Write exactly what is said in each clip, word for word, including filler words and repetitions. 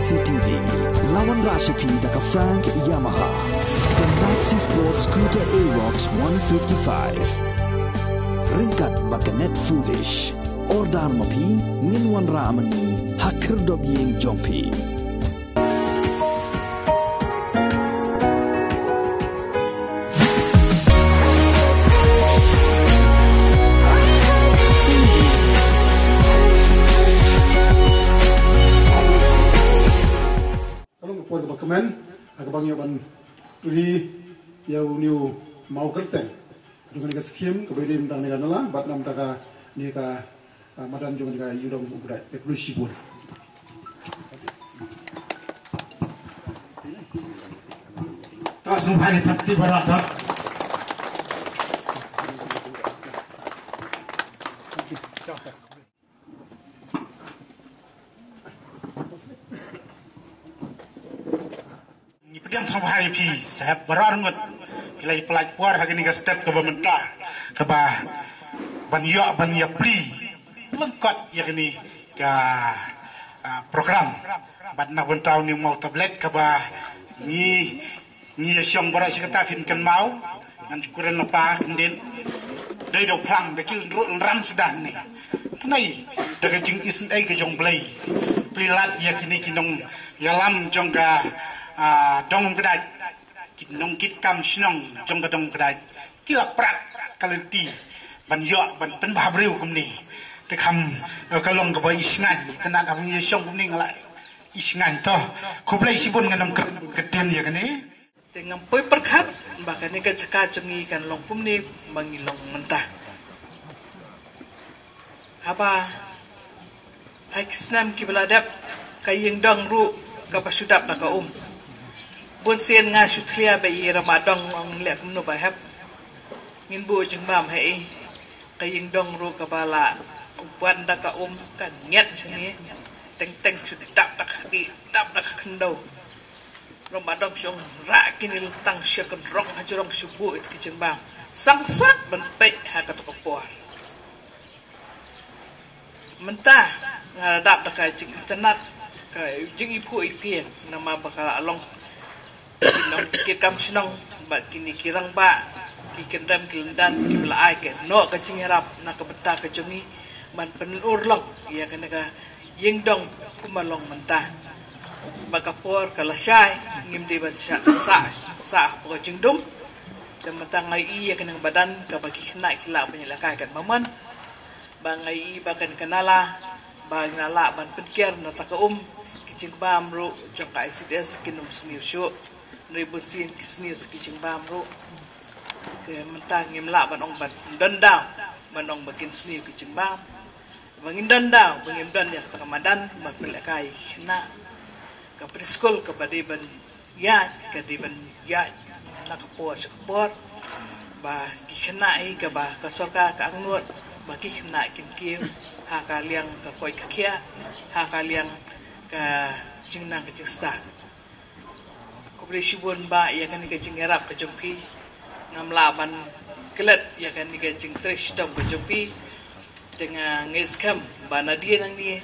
C T V. La wanrah sha phi da ka Frank Yamaha. The Maxi Sport Scooter Aerox one fifty-five. Ryngkat bad ka Net Foodish. Order ma phi, ngin wanrah ma ngi ha khyrdop ïing jong phi. Ka long ka por kaba kmen, ha kaba ngi ïoh ban ri ïa u, une u maw kyrteng jong kane ka skhim kaba ïadei bad kane ka nala bad namar kane ka, ah, madan jong kane ka Ïingdong Umkdait. Te khublei shibun. Ka sngewbha ïa ki parti baroh. Ngi pdiang sngewbha ïa phi sahep baroh arngut, phi la ïa pynlait por ha kane ka step kaba mynta, kaba ban ïoh ban ïa plie lyngkot ïa kane ka, ah, program. Bad na ka bynta une u maw tablet kaba ngi ngi ïa shong baroh shi katta, phin kynmaw. Ngan shu kren lypa kyndit. Dei da u phlang da ki lynrut lynram suda ne. Tnai da ka jingisynei ka jong U Blei, plie lad ïa kine ki nongïalam jong ka, ah, dong Umkdait, ki nongkitkam shnong jong ka dong Umkdait, ki la prat ka lynti ban ïoh ban pynbha briew kumne. Te kham, eh, ka long kaba isngaiñ, te nat haba ngi ïa shong kumne nga la isngaiñ. To, khublei shibun, ngan ym kren ktien ïa kane. Te ngam poi pyrkhat ba kane ka jaka jong ngi kan long kumne ba ngi long mynta. Haba ha ki snem kiba la dep, ka Ïingdong ruh kaba shu dap da ka um. Bun sien nga shu thlia ba i rangbah dong ong leh kumno ba hep. Ngin buh jingbam ha i. Ka Ïingdong ruh kaba la wan da ka um ka ngiat sha ngi. Teng teng shu dap da ka kti, dap da ka khyndew. Rangbah dong shu ong rah kine lyntang sha kynrong ha jrong shu buh ïa ki jingbam. Sangsot ban peit ha kato ka por. Mynta nga la dap da ka jingitynnad, ka jingiphuh iphieng namar ba ka la long ki nongkitkam shnong bad kine ki rangbah, ki kyndem ki lyndan kiba la ai ka noh ka jingïarap na ka bynta ka jong ngi ban pynurlong ïa kane ka Ïingdong kumba long mynta. Ba ka por ka lashai, ngim dei ban sah, sah, sah hapoh ka jingdum. Te mynta nga ïohi ïa kane ka madan kaba ki khynnah ki lah ban ïalehkai katba mon. Ba nga ïohi ba kane ka nala ba ngi lah ban pynker na ta ka um, ki jingbam ruh jong ka I C D S kin ym sniew shuh. Hynrei bun sien ki sniew ki jingbam ruh. Te mynta ngim lah ban ong ban don daw ban ong ba kin sniew ki jingbam. Ba ngin don daw ba ngim don ïa kata ka madan ban pynlehkai ïa ki khynnah. Ka preschool kaba dei ban ïaid ka dei ban ïaid na ka por sha ka por. Ba ki khynnah hi kaba ka sorkar ka angnud ba ki khynnah kin kiew ha ka liang ka koit ka khiah, ha ka liang ka jingnang ka jingstad. Khublei shibun bah ïa kane ka jingïarap ka jong phi. Ngam lah ban klet ïa kane ka jingtrei shitom ka jong phi. Te nga ngeit skhem ba nadien nangne,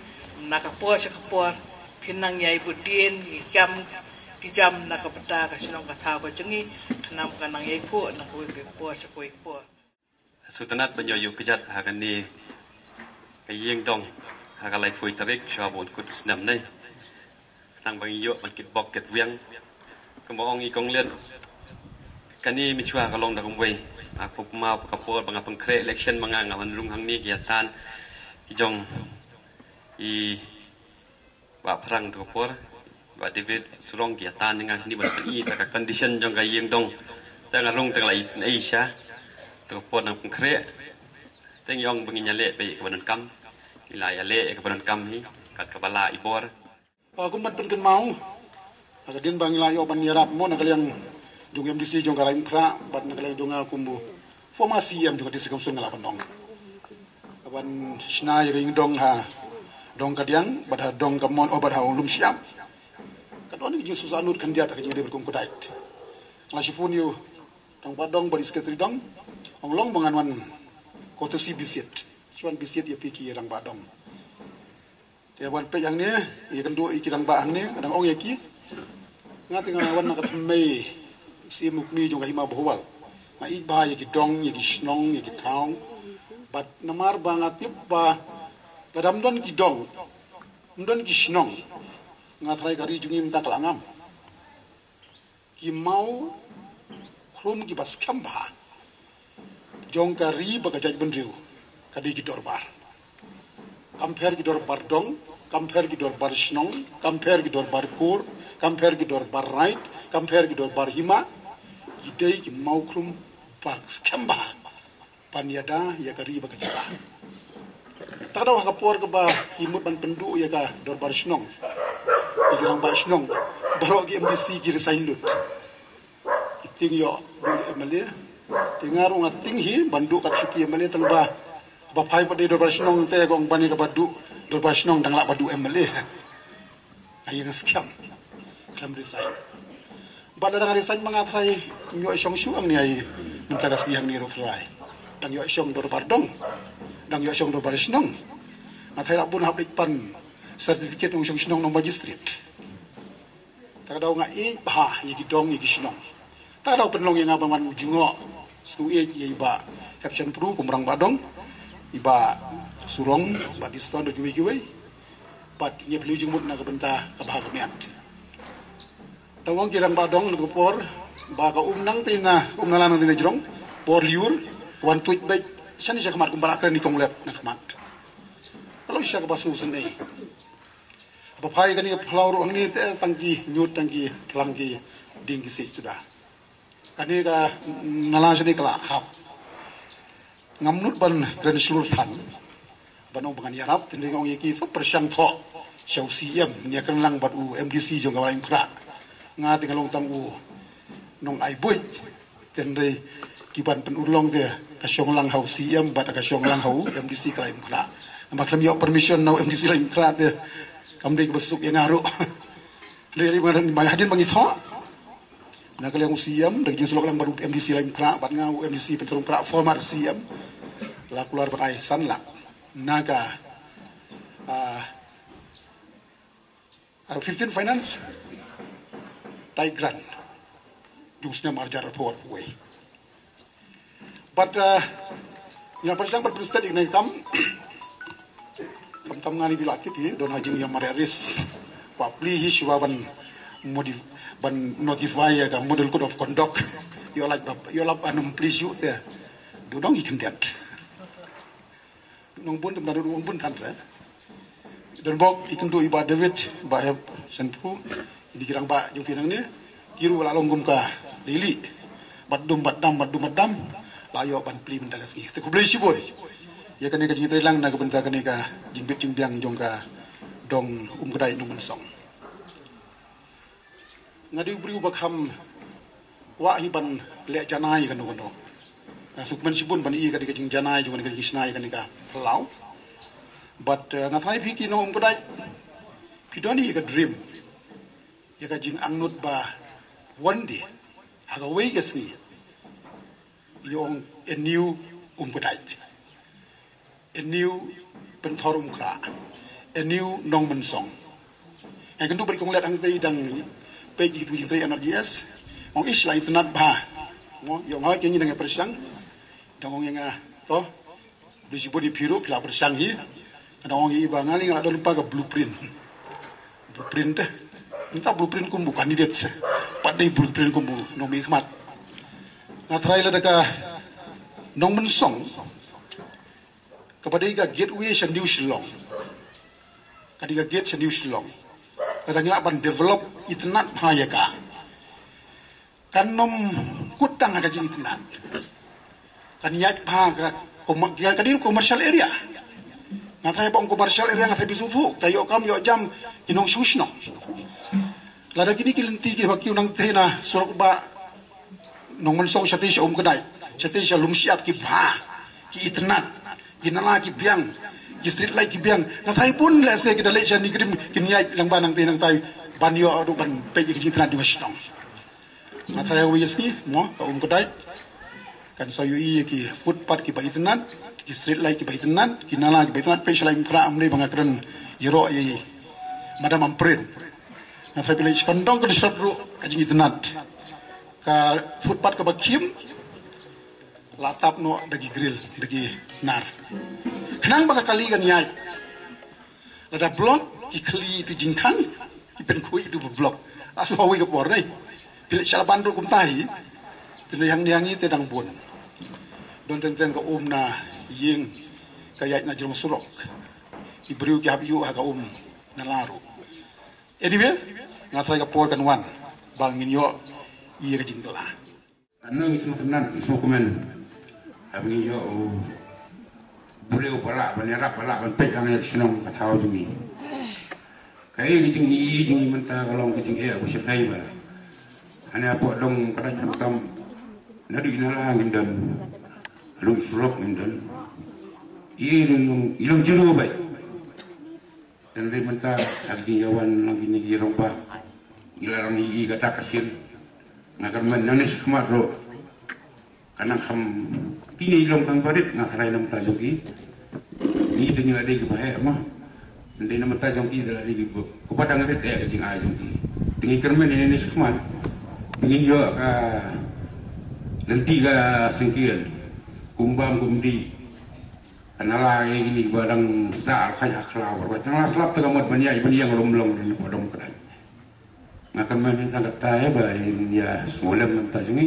na ka por sha ka por, phin nang ïai bud dien ïa ki kam ki jam na ka bynta ka shnong ka thaw ka jong ngi. Khnang ka nang ïai phuh na kawei ka por sha kawei ka por. Sngewtynnat ban ïoh ïuh kjat ha kane ka ïing dong ha ka laiphew tarik sha ba un kut snem ne. Khnang ba ngi ïoh ban kit bok kit wiang. Kumba ong i kong Liat, kane mynshuwa ka long da kumwei. Nga kynmaw ka por ba nga pynkhreh election ma nga, nga wan rung hangne ki ïa tan ki jong i Bah Phrang tu ka por, Bah David Surong ki ïa tan ïa nga shane ban pyni ïa ka condition jong ka ïing dong. Te nga rung te nga la isynei sha tu ka por nang pynkhreh. Te ngi ong ba ngin ïaleh beit ïa kaba donkam. Ngi la ïaleh ïa kaba donkam hi kat kaba lah i bor. Ah, kum ban pynkynmaw, ha ka dien ba ngi la ïoh ban ïarap mo na ka liang jong M D C jong ka Raid Umkhrah bad na ka liang jong nga kum u former C M jong ka District Council nga lah ban ong. Ka ban shna ïa ka ïing dong ha Dong Kadiang bad ha Dong Kamon, oh, bad ha Umlum Siap. Ka don ka jingsuhsahnud khyndiat ha ka jingdei bad ka Umkdait. Nga la shiphew ïa u rangbah dong bad i secretary dong. Ong long ba ngan wan courtesy visit. Shu wan visit ïa phi ki rangbah dong. Ïa wan peit hangne, ïa kynduh ïa ki rangbah hangne, nga dang ong ïa ki. Nga te nga wan na ka thymmei, siem u kmie jong ka hima Bhowal. Nga ïeit bha ïa ki dong, ïa ki shnong, ïa ki thaw. Bad namar ba nga tip ba lada ym don ki dong, ym don ki shnong, nga tharai ka ri jong ngi mynta ka la ngam. Ki maw khrum kiba skhem bha jong ka ri bad ka jaitbynriew ka dei ki dorbar. Kam pher ki dorbar dong, kam pher ki dorbar shnong, kam pher ki dorbar kur, kam pher ki dorbar raid, kam pher ki dorbar hima. Ki dei ki maw khrum ba skhem bha ban ïada ïa ka ri bad ka jylla. Ta ka daw ha ka por kaba ki mut ban pynduh ïa ka dorbar shnong, ïa ki rangbah shnong, baroh ki M D C ki resign lut. Ki tieng ïoh duh ïa M L A. Te nga ruh nga tieng hi ban duh kat shuki M L A, tang ba ba phai pat dei dorbar shnong te ka ong ban ïa kaba duh dorbar shnong dang lah ba duh M L A. Nga ïeng skhem. Khlem resign. Bad lada nga resign ma nga tharai ym ïoh shong shuh hangne, ai mynta ka sngi hangne ruh tharai dang ïoh shong dorbar dong, dang ïoh shong dorbar shnong. Nga tharai lah bun hap leit pan certificate nongshong shnong, nong magistrate. Ta ka daw nga ïeit bha ïa ki dong, ïa ki shnong. Ta ka daw pynlong ïa nga ban wan jngoh sngewbha ïa i Bah Hepson Pru kum u rangbah dong, i Bah Surong, Bah Diston, da kiwei kiwei. Bad ngi ïa pynlong jingmut na ka bynta ka bha ka miat. Tang ong ki rangbah dong na ka por ba ka um nangta na, um na la nangta na jrong, por lyiur, wan tuid beit shane sha khmat kumba la kren i Kong Lep na khmat. Ka long shisha kaba sngewsynei. Ba phai kane ka phyllaw ruh hangne te tang ki ñiut, tang ki phlang, ki dieng, ki siej suda. Kane ka nala shane ka la hap. Ngam nud ban kren shlur than ban ong ba ngan ïarap, tynrai nga ong ïa ki, to pyrshang thoh sha u C M, ïa kren lang bad u M D C jong ka Laitumkhrah. Nga te nga long tang u nong ai buit. Tynrai ki ban pynurlong te ka shong lang ha u C M bad ka shong lang ha u M D C ka Laitumkhrah. Namar khlem ïoh permission na u M D C Laitumkhrah te kam dei kaba suk ïa nga ruh. Hynrei ma hadien ba ngi thoh na ka liang u C M, da ka jingsyllok lang bad u M D C Laitumkhrah bad nga, u M D C Pynthorumkhrah, former C M, la kular ban ai san lak na ka, ah, ah, fifteen Finance Tight Grant jong u snem arhajar arphew arphew wei. Bad, ah, ngi la pyrshang ban pynstet ïa kane ka kam. Khamtam nga, ni ba la tip hi, don ha jingïamareh risk. Ba plie hi shuwa ban modif-, ban notify ïa ka Model Code of Conduct. Ïoh lait ba, ïoh lait ban ym plie shuh te. Dang don ki khyndiat. Nongbun te, nongbun than re. Don bok, i kynduh i Bah David, Bah Hepson Pru, ïa ki rangbah jong phi nangne, ki ruh la long kum ka lili. Bad dum bad dam, bad dum bad dam, la ïoh ban plie mynta ka sngi. Te khublei shibun ïa kane ka jingtrei lang na ka bynta kane ka jingbit jingbiang jong ka dong Umkdait Nongmynsong. Nga dei u briew ba kham kwah hi ban leh janai kano kano. Nga sngewkmen shibun ban ïoh ïa kane ka jingjanai jong kane ka jingshna ïa kane ka phyllaw. Bad, eh, nga tharai phi ki nong Umkdait, phi don hi ka dream, ïa ka jingangnud ba one day, ha kawei ka sngi, ïa ong a new Umkdait, a new Pynthorumkhrah, a new Nongmynsong. Nga kynduh ba i Kong Lep hangtei i dang peit ïa kitu ki jingtrei N R G S. Ong, ish, la itynnad bha. Mo, ïa ong, hooid, ngi dang ïa pyrshang. Dang ong ïa nga, to, khublei shibun ïa phi ruh, phi la pyrshang hi. Dang ong ïa i ba nga, nga la don pa ka blueprint. Blueprint te. Mynta blueprint kum u candidate se. Pat dei blueprint kum u nongmihkhmat. Nga tharai lada ka Nongmynsong kaba dei ka gateway sha New Shillong. Ka dei ka gate sha New Shillong. Lada ngi lah ban develop itynnad bha ïa ka, kan ym kut tang ha ka jingitynnad. Kan ïaid bha ka, ka dei commercial area. Nga tharai ba ong commercial area, nga tharai phi sngewthuh, ka ïoh kam ïoh jam ki nongshong shnong. Lada kine ki lynti kiba kiew nangtei na surok ba Nongmynsong shatei sha Umkdait, shatei sha Lumshyiap ki bha, ki itynnad, ki nala ki biang, ki street light ki biang. Nga tharai bun lehse ki da leit sha NEIGRIHMS kin ïaid lang ba nangtei nangtai ban ïoh ruh ban peit ïa ki jingitynnad jong ka shnong. Nga tharai ha kawei ka sngi, mo, ka Umkdait kan sa ïohi ïa ki footpath kiba itynnad, ki street light kiba itynnad, ki nala kiba itynnad, peit sha Laitumkhrah, ym dei ba nga kren Ïaroh ïa i Madam Ampareen. Nga tharai phi la ïohi, ka dong ka dusot ruh ka jingitynnad. Ka footpath kaba khim la tap noh da ki grill, da ki nar. Khnang ba ka kali kan ïaid. Lada block ki khlieh ïa tu jingkhang, ki pynkhuid ïa tu ba block. La shu hawei ka por ne. Phi la shah ban ruh kumta hi. Te hangne hangne te dang bun. Don teng teng ka um na ïing, ka ïaid na jrong surok. Ki briew ki hap ïuh ha ka um na la ruh. Anyway, nga tharai ka por kan wan ba ngin ïoh ïa ka jingkylla. Ano ngi sngewtynnat, ngi sngewkmen. Haba ngi ïoh u briew ba lah ban ïarap, ba lah ban peit lang ïa ka shnong ka thaw jong ngi. Kaei ka jingïohi jong ngi mynta ka long ka jingeh ba shyrkhei ba hane hapoh dong ka dei khamtam. Naduh i nala ngim don, naduh i surok ngim don. I long, i long jingïohi ba Te mynta ha ka jingïawan lang kine ki rangbah, ngi la rang ïohi kata ka sien. Nga kyrmen nangne shakhmat ruh, kan nang kham, kine ki long tang barit, nga tharai na bynta jong ki. Ngi te ngi la dei kiba heh ma. Te na bynta jong ki te la dei kiba, kaba dang rit eh ka jingai jong ki. Te ngi kyrmen nangne shakhmat, te ngin ïoh ka lynti ka syngkien, kum bam kum dih. Ka nala ïa kine kiba dang sah rkhai ha khlaw rkhai, tang la slap te ka mut ban ïaid ban ïeng lum long ruh na podom kdai. Nga kyrmen tang katta ïa ba ïa sngewlem na bynta jong ngi.